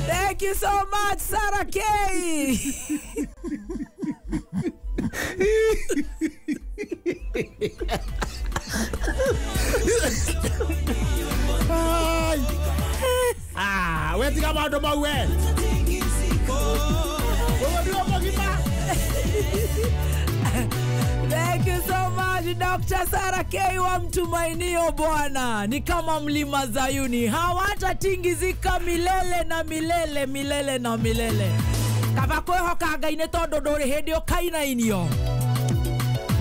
Thank you so much, Sarah K. Ah, we tiga maũndũ mau we. Thank you so much, Dr. Sarah K wa Mtumainio Bwana. Ni kama mlima Zayuni, hawatatingizika milele na milele, milele na milele. Kaba kwĩhoka Ngai nĩ tondũ ndũrĩ hĩndĩ ũkainainio.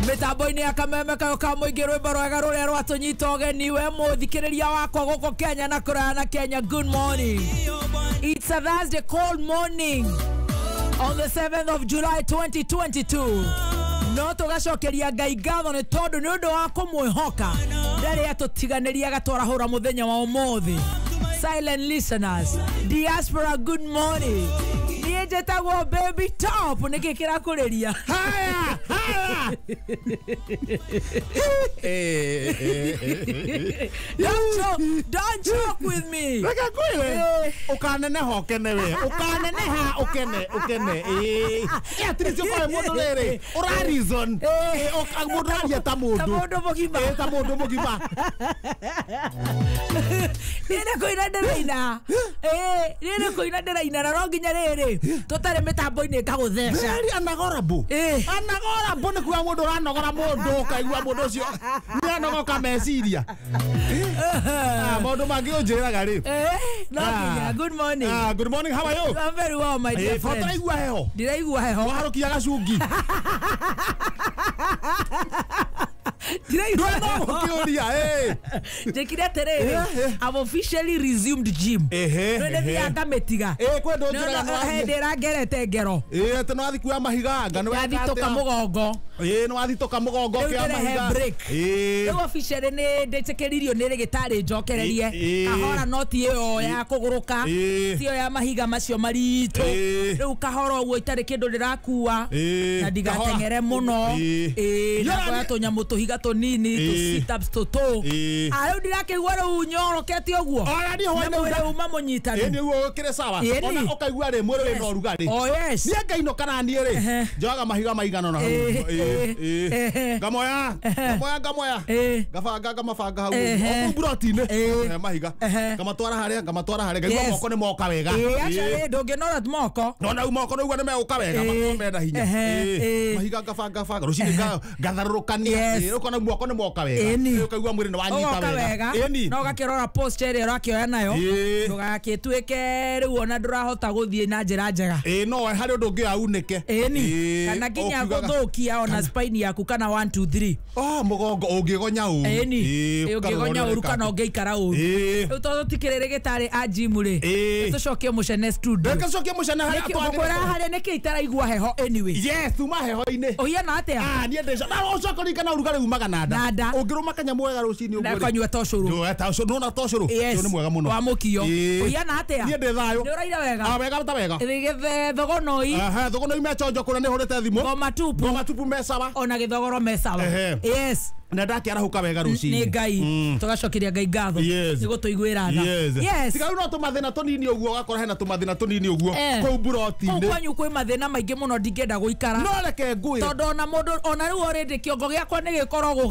Mitambo-inĩ ya kameme kayo ka mũingĩ rwĩmbo rwega rũrĩa rwatũnyita ũgeni we mũthikĩrĩria wakwa gũkũ Kenya na kũraya na Kenya. Good morning. It's a Thursday cold morning on the 7th of July 2022. No tũgacokeria Ngai ngatho nĩ tondũ nĩ ũndũ wa kũmwĩhoka ndarĩ atũtiganĩria agatwarahũra mũthenya wa ũmũthĩ. Silent listeners, diaspora, good morning. Niĩ njĩtagwo Baby Top, nĩkĩ kĩrakũrĩria? Haya, haya. Don't joke with me. Reke ngwĩre, ũkaneneha ũkene we, ũkaneneha ũkene, ũkene. Ĩ at least ũkorwo mũndũ rĩrĩ, ũra reason. Mũndũ aria ta mũndũ. Ta mũndũ mũgima. Ta mũndũ mũgima. Niĩ nĩ kũina ndĩraina. Niĩ nĩ kũina ndĩraina na no nginya rĩrĩ tũtarĩ mĩtambo-inĩ ĩkagũtheca. Very unagorable. Unagorable nĩ kuga mũndũ ũranogora mũndũ ũkaigua mũndũ ũcio nĩ anogoka meciria. Maũndũ mangĩ ũnjĩraga rĩ. No nginya. Good morning. Good morning, how are you? I'm very well, my dear friend. Ndĩraigua heho. Ndĩraigua heho. Waharũkia gacungi. Ndĩraigua heho. Njĩkire atĩrĩrĩ, I've officially resumed gym. Rĩu nĩ thiaga ngamĩtiga. Kwĩ ndũ njĩraga nĩ wathiĩ. Hĩndĩ ĩrangerete ngero. Atĩ nĩ wathiĩ kuoya mahiga anga, nĩ weka Ndathitũka atĩa? mũgongo. Nĩ wathitũka mũgongo Rĩu ũkĩoya ndĩrehe mahiga. break. Rĩu officially nĩ ndĩtĩkĩririo nĩ rĩgĩtarĩ njokererie. Kahora no ti ĩyo ya kũgũrũka, ti ĩyo ya mahiga macio maritũ. Rĩu kahora ũguo itarĩ kĩndũ ndĩrakua na ndigateng'ere mũno. Na kuoya tũnyamũ tũhiga tũnini, tũ sit-ups tũtũ. Rĩu ndirakĩigua rĩu nyorokete ũguo. Ona niĩ hwaĩ-inĩ Na mwĩrĩ uma mũnyitanu. Nĩguo ũkĩrĩ sawa. Ona ũkaigua rĩ mwĩrĩ wĩna ũrugarĩ. Oh yes. Niĩ ngainũka na niĩ rĩ, njoyaga mahiga maigana na hau. Ngamoya, ngamoya, ngamoya. Ngabanga, ngamabanga hau. O kũu mburoti-inĩ. Mahiga. Ngamatwara harĩa, ngamatwara harĩa. Ngaigua moko nĩ moka wega. Actually ndũngĩnora moko. No na moko nĩguo nĩ megũka wega, moko mena hinya. Mahiga ngabanga, banga. Rũcinĩ ngatharũrũkania. Ũkona moko nĩ moka wega. Ũkaigua mwĩrĩ nĩ wanyita wega. No ũgakĩrora posture ĩrĩa ũrakĩoya nayo. Ndũgagĩtuĩke rĩu ona ndũrahota gũthiĩ na njĩra njega. No harĩ ũndũ ũngĩ aunĩke. Kana nginya gũthũkia ona spine yaku kana 1 2 3. Mũgongo ũngĩgonya ũru. Ũngĩgonya ũru kana ũngĩikara ũru. Rĩu tondũ tũtikĩrĩ rĩgĩtarĩ a gym rĩ, tũcokie mũcene studio. Reke tũcokie mũcene harĩa twagĩrĩire. Ngũkwĩra harĩa nĩkĩ itaraigua heho anyway. Yes, tuma heho-inĩ. Ũhiana atĩa? Niĩ ndĩco. Na ũcoke ũririkane ũrugarĩ umaga na nda. Ũngĩrũma kanyamũ wega rũcinĩ ũguo rĩ. Na kanyua tocũrũ. Nona tocũrũ. Ũyũ nĩ mwega mũno. Wa mũkio. Ũhiana atĩa? Niĩ ndĩ thayũ. Nĩ ũraire wega? Wega ta wega. Thogonoi. Thogonoi me chonjo kũrĩa nĩ hũrĩte thimũ. Ngoma tupu. Ngoma tupu me sawa. Ona gĩthogoro me sawa. Yes. Na ndakĩarahũka wega rũcinĩ. Nĩ Ngai. Tũgacokeria Ngai ngatho. Nĩ gũtũiguĩra tha. Yes. Tiga rĩu no tũmathĩna tũnini ũguo ũgakora hena tũmathĩna tũnini ũguo kũu mburoti-inĩ. Kũu kwanyu kwĩ mathĩna maingĩ mũno ndingĩenda gũikara. No reke ngwĩre. Tondũ ona mũndũ ona rĩu already kĩongo gĩakwa nĩ gĩkoragwo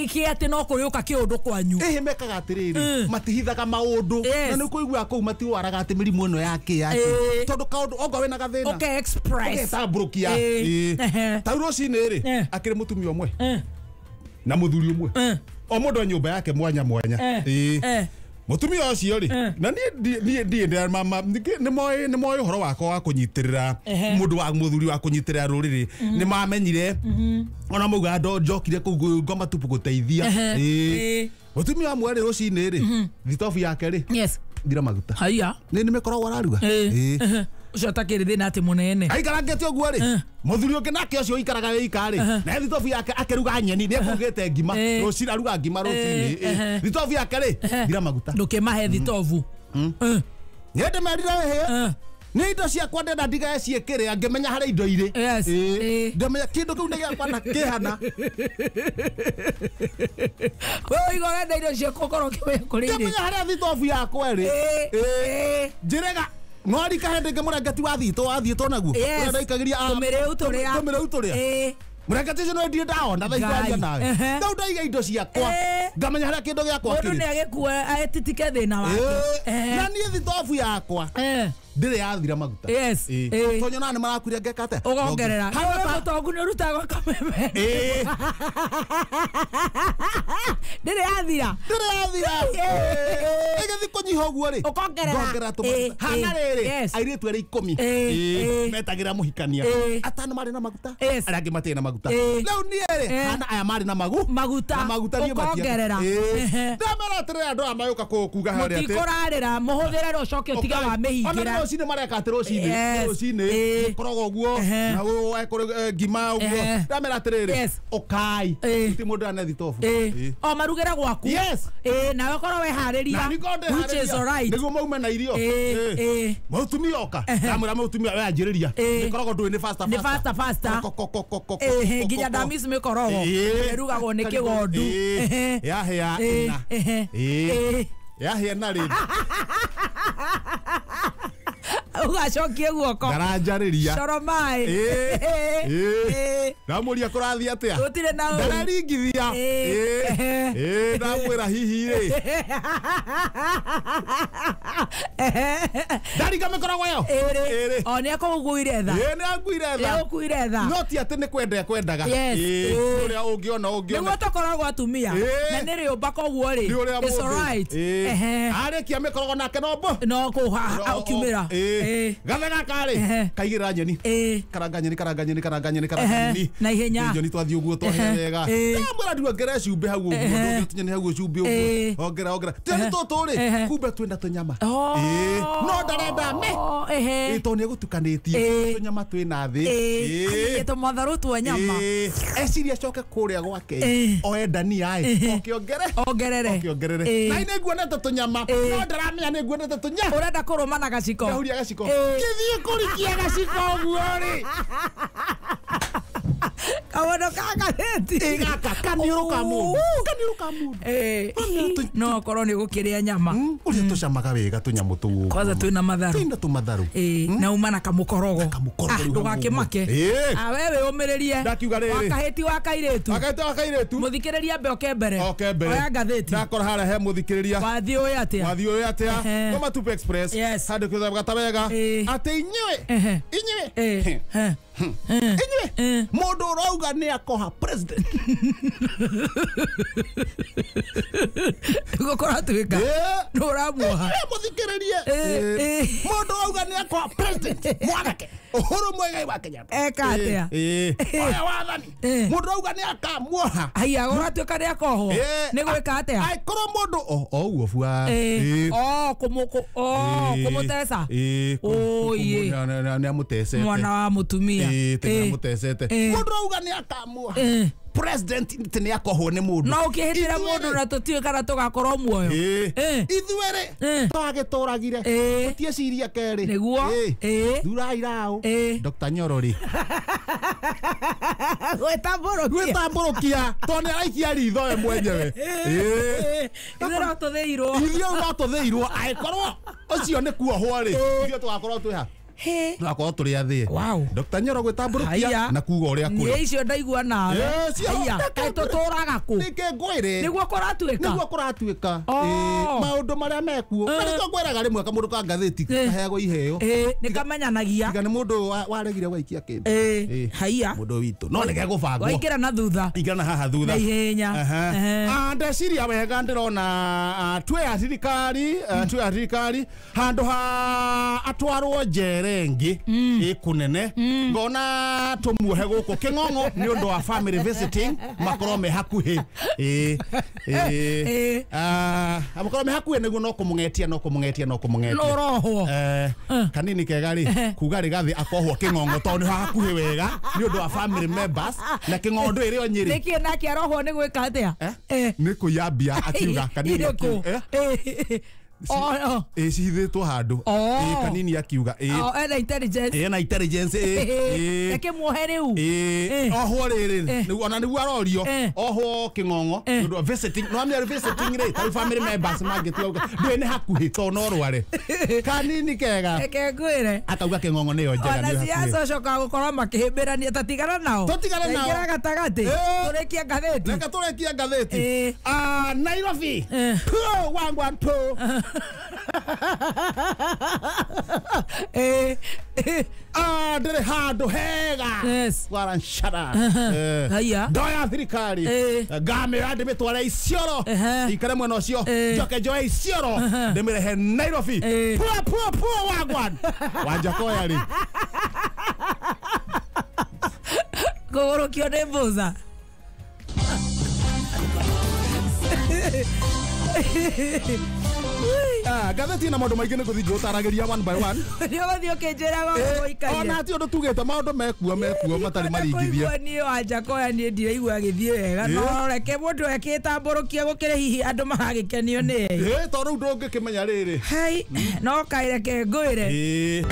kĩ atĩ no kũrĩũka kĩũndũ kwanyu. Ĩhĩ mekaga atĩrĩrĩ, matihithaga maũndũ. Na nĩ ũkũigua kũu matiwaraga atĩ mĩrimũ ĩno ya kĩ ya kĩ. Tondũ kaũndũ okorwo wĩna gathĩna. Ũke express. Ũgetambũrũkia. Ta rĩu rũcinĩ rĩ, akĩrĩ mũtumia ũmwe na mũthuri ũmwe. O mũndũ e nyũmba yake mwanya mwanya. Mũtumia ũcio rĩ, na niĩ ndiĩ mama nĩ moĩ ũhoro wakwa wa kũnyitĩrĩra mũndũ wa mũthuri wa kũnyitĩrĩra rũrĩrĩ. Nĩ mamenyire ona mauga njokire kũu ngoma tupu gũteithia. Mũtumia ũmwe rĩ rũcinĩ rĩ, thitobu yake rĩ, thira maguta. Haiya. Nĩ nĩmĩkoragwo araruga. Ũcio atakĩrĩ thĩna atĩ mũnene. Aikarangĩte ũguo rĩ, mũthuri ũngĩ nake ũcio ũikaraga wĩika rĩ, na thitobu yake akĩruga nyeni, nĩ ekũrugĩte ngima, rũcinĩ aruga ngima rũcinĩ. Thitobu yake rĩ, thira maguta. Ndũkĩmahe thitobu. Nĩ ndĩmerire hĩ. Nĩ indo ciakwa ndenda ndigae ciĩkĩrĩa ngĩmenya harĩa indo irĩ. Ndamenya kĩndũ kĩu nĩ gĩakwa na kĩhana. We ũiga ũrenda indo ciaku ũkorwo ũkĩmenya kũrĩa irĩ. Ngĩmenya harĩa thitobu yakwa ĩrĩ. Njĩrega no rika hende mũrangeti wathiĩtwo naguo ũrĩa ndaikagiria tũmĩrĩu tũrĩa mũrangeti ũcio no ndie ndaona thaa ici nawe rĩu ndaiga indo ciakwa ngamenya harĩa kĩndũ gĩakwa kĩrĩ mũndũ nĩagĩkue etitike thĩna wake na niĩ thitobu yakwa ndĩrĩ yathira maguta yes tonyo na nĩ marakuire ngeka atĩa ũgongerera mũtongu nĩ ũrutagwo kameme ndĩrĩ yathira ĩgĩthiĩ kũnyiha ũguo rĩ ũkongerera hana rĩrĩ airĩtu erĩ 10 metagĩra mũhikania atano marĩ na maguta arĩa angĩ matirĩ na maguta rĩu niĩ rĩ hana aya marĩ na maguta maguta niĩ ũkongerera ndamera atĩrĩ andũ aya magĩũka kũkuga harĩa atĩ mũtikũrarĩra mũhũthĩre rũcoke ũtige wa mĩhingĩra rũcinĩ mareka atĩ rũcinĩ mĩkorogo ũguo na ngima ũguo ndamera atĩrĩrĩ ũkai ti mũndũ ane thitobu o marugĩre gwaku yes nawe korwo weharĩria which is alright nĩguo maume na irio mũtumia oka ndamwĩra mũtumia we anjĩrĩria mĩkorogo ndũĩ nĩ faster nĩ faster faster nginya ndamis mĩkorogo ĩrugagwo nĩ kĩgondu yahĩa ĩna yahĩa na rĩndĩ ugacokie guoko ndaranjarĩria coro maĩ ndamũria kũrathiĩ atĩa gũtirĩ na ũru ndaringithia ndamwĩra hihi rĩ ndaringa mĩkorogo ĩyo ĩrĩ o nĩ akũguire tha nĩ anguire tha nĩ tha no ti atĩ nĩ kwenda ekwendaga ũrĩa ũngĩona nĩguo tũkoragwo atumia na nĩ rĩũmba koguo rĩ it's alright arĩkia mĩkorogo nake nombo no ũkiumĩra gathe gaka rĩ kaigĩrĩra nyeni karanga nyeni karanga nyeni karanga nyeni karanga nyeni na ihenya nyeni twathiĩ ũguo twahĩa wega ndamwĩra ndiongerere cumbĩ hau ũguo ndongerere tũnyeni hau cumbĩ ũguo ongera ongera tũnyeni tũtũ rĩ kumbe twĩna tũnyama no ndarenda me tondũ nĩ egũtukanĩtie tũnyama twĩna thĩ tũmatharũ twa nyama eciria acoke kũrĩa gwake oe ndania ĩ oke ongerere ongerere oke ongerere na nĩ nguonete tũnyama no ndaramenya nĩ nguonete tũnyama ũrenda kũrũma na gaciko ndahuria gaciko kĩthiĩ kũrikia gaciko ũguo rĩ kawono ka gatheti gaka kaniũrũ ka mũndũ kaniũrũ ka mũndũ no akorwo nĩ gũkĩrĩa nyama ũrĩa tũcamaga wega tũnyamũ tũu kwanza twĩna matharũ twĩna tũmatharũ na uma na kamũkorogo ndũgakĩmake we wĩũmĩrĩrie ndakiuga rĩrĩ wakahĩti wa kairĩtu wakahĩti wa kairĩtu mũthikĩrĩria mbe oke mbere oke mbere oya ngathĩti ndakora harĩa he mũthikĩrĩria wathiĩ ũĩ atĩa wathiĩ ũĩ atĩa Ngoma Tupu Express handũ kĩthagata wega atĩ inyuĩ inyuĩ inyuĩ mũndũ ũrauga nĩ akoha president nĩguo kũratuĩka nĩ ũramuoha mũthikĩrĩrie mũndũ ũrauga nĩ akoha president mwanake Uhuru Muigai wa Kenyatta eka atĩa oya wathani mũndũ ũrauga nĩ akamuoha haiya gũratuĩka nĩ akohwo nĩ gwĩka atĩa angĩkorwo mũndũ o ũguo bua kũmũteca nĩ amũtecete mwana wa mũtumia nĩ amũtecete mũndũ ũrauga nĩ akamuoha president nĩ akohwo nĩ mũndũ no ũkĩhĩtĩra mũndũ na tũtiũĩ kana tũgakorwo muoyo ithuĩ rĩ twagĩtũragire tũtieciria kerĩ nĩguo thurai raũ Dr. Nyoro rĩ gwĩtambũrũkia tondũ nĩ araikia ritho we mwenyewe ithuĩ no tũthĩirwo ithuĩ no tũthĩirwo angĩkorwo ũcio nĩ kuohwo rĩ ithuĩ tũgakorwo twĩ ha tũgakorwo tũrĩ athĩe Dr. Nyoro gwĩtambũrũkia na kuga ũrĩa kũrĩ niĩ icio ndaigua nawe haiya kaĩ tũtũraga kũ nĩkĩ ngwĩre nĩguo kũratuĩka nĩguo kũratuĩka maũndũ marĩa mekuo na nĩkĩo ngwĩraga rĩmwe kamũndũ ka ngathĩti kaheagwo iheo nĩ kamenyanagia tiga nĩ mũndũ waregire waikia kĩndũ haiya mũndũ witũ no nĩgegũbangwo waingĩra na thutha ingĩra na haha thutha na ihenya ndeciria wega ndĩrona twĩ a thirikari handũ ha atwarwo njere ĩngĩ ĩkũnene ngona tũmuohe gũkũ kĩng'ong'o nĩ ũndũ wa family visiting makorwo me hakuhĩ makorwo me hakuhĩ nĩguo no kũmũng'etia no kũmũng'etia no kũmũng'etia no ũrohwo kanini kega rĩ kuga rĩ gathĩ akohwo kĩng'ong'o tondũ nĩ hakuhĩ wega nĩ ũndũ wa family members na kĩng'ong'o ndũĩ rĩo Nyĩrĩ nĩkĩ nake arohwo nĩ gwĩka atĩa nĩ kũiya mbia akiuga kanini Ĩ cihithĩtwo handũ. Ĩ kanini akiuga ĩ. Ena intelligence. Ena intelligence ĩ. Reke muohe rĩu. Ĩ ohwo rĩrĩ ona nĩguo arorio ohwo kĩng'ong'o nĩ ũndũ visiting no amĩarĩ visiting rĩ tarĩu family members mangĩtua ndũĩ nĩ hakuhĩ tondũ no rware. Kanini kega. Reke ngwĩre. Akauga kĩng'ong'o nĩyo njega nĩyo hakuhĩ. Ona siasa ũcokaga gũkorwo makĩhĩmbĩrania ta tigana nao. Tũtigane nao. Ingĩra gatagatĩ. Tũrĩkie ngathĩti. Reke tũrĩkie ngathĩti. Nairobi. 2 1 1 2. Ndĩrĩ handũ hega. Waranshara. Ndoya thirikari. Ngamĩoya ndĩmĩtware Isiolo. Ikare mwena ũcio. Njoke njoe Isiolo. Ndĩmĩrehe Nairobi. Pua pua pua wagwan. Wanjakoya rĩ. Kũgũrũkio nĩ mbũca. Ngathĩti ĩna maũndũ maingĩ nĩ gũthiĩ ngĩgũtaragĩria one by one. Nĩ ũgũthiĩ ũkĩnjĩraga ũguo ũikaire. Ona ti ũndũ tugĩte maũndũ mekuo matarĩ maringithie. Kũigua niĩ Wanjakoya niĩ ndiraigua agĩthiĩ wega. No reke mũndũ ekĩtambũrũkie gũkĩrĩ hihi andũ maragĩkenio nĩye. Tondũ rĩu ndũngĩkĩmenya rĩrĩ. Hai, no kaĩ reke ngwĩre.